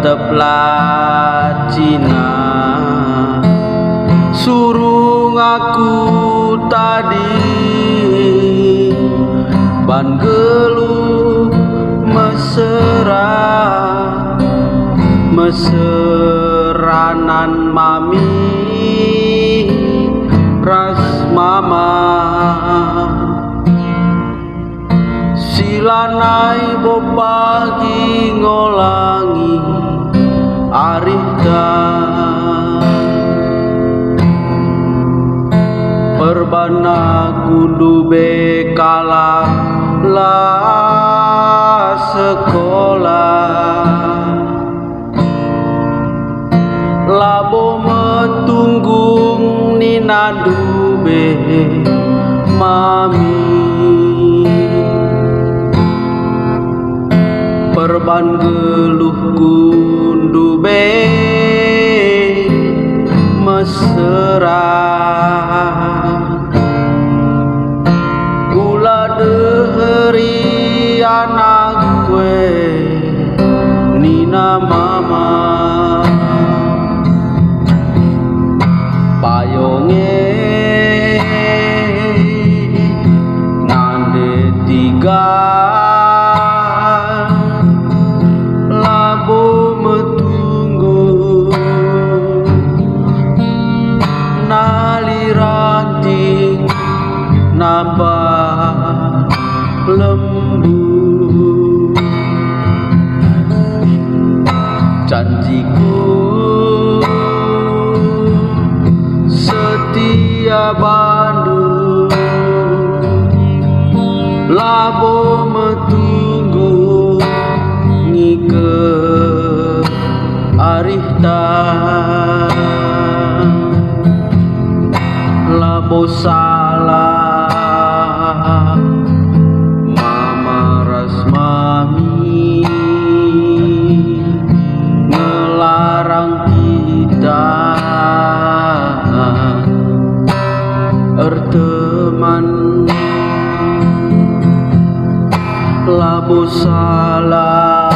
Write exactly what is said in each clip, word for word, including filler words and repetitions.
Teplah cina, surung aku tading ban geluh mesera, meseranan mami ras mama. Si lanai bo pagi ngolangi arihta. Perban aku ndube kalak la sekolah. Labo metunggung ninandu be mami. Perban geluhku ndube mesera. Ula deheri anakku e, nina mama. Payung e nande tiga, labo metunggung. Nali ranting nambah lembu. Janjiku setia bandu, labo metunggung ngiket arihta. Labo salah mama ras mami ngelarang kita erteman. Labo salah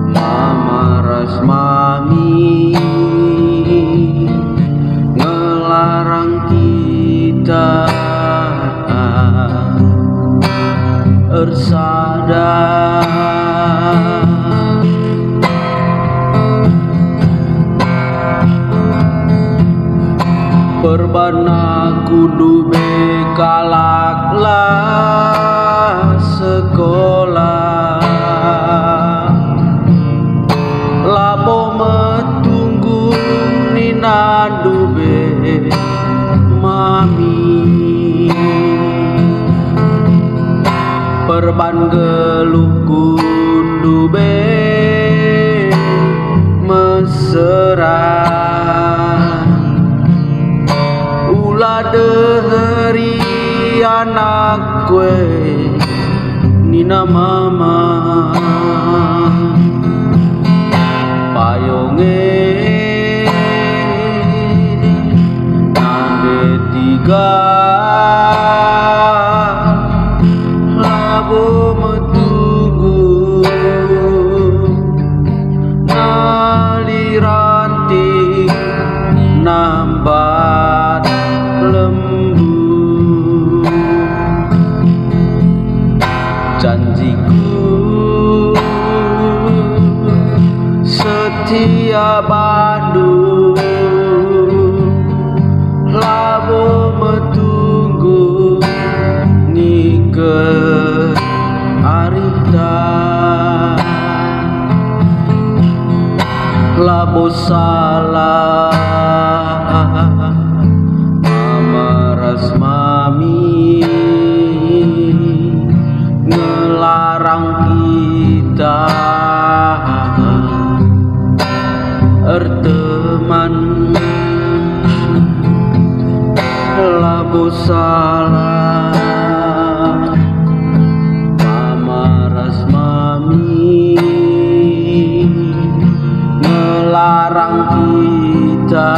mama ras mami ngelarang kita ersada. Perban aku ndube kalak la sekolah, labo metunggung ninandu be mami. Perban geluhku ndube mesera. Ula deheri anakku e, nina mama. Payung e nande tiga, labo metunggung. Nali ranting nambat lembu. Janjiku setia bandu, labo metunggung ngiket arihta. Labo salah mama ras mami ngelarang kita erteman. Labo salah mama ras mami ngelarang kita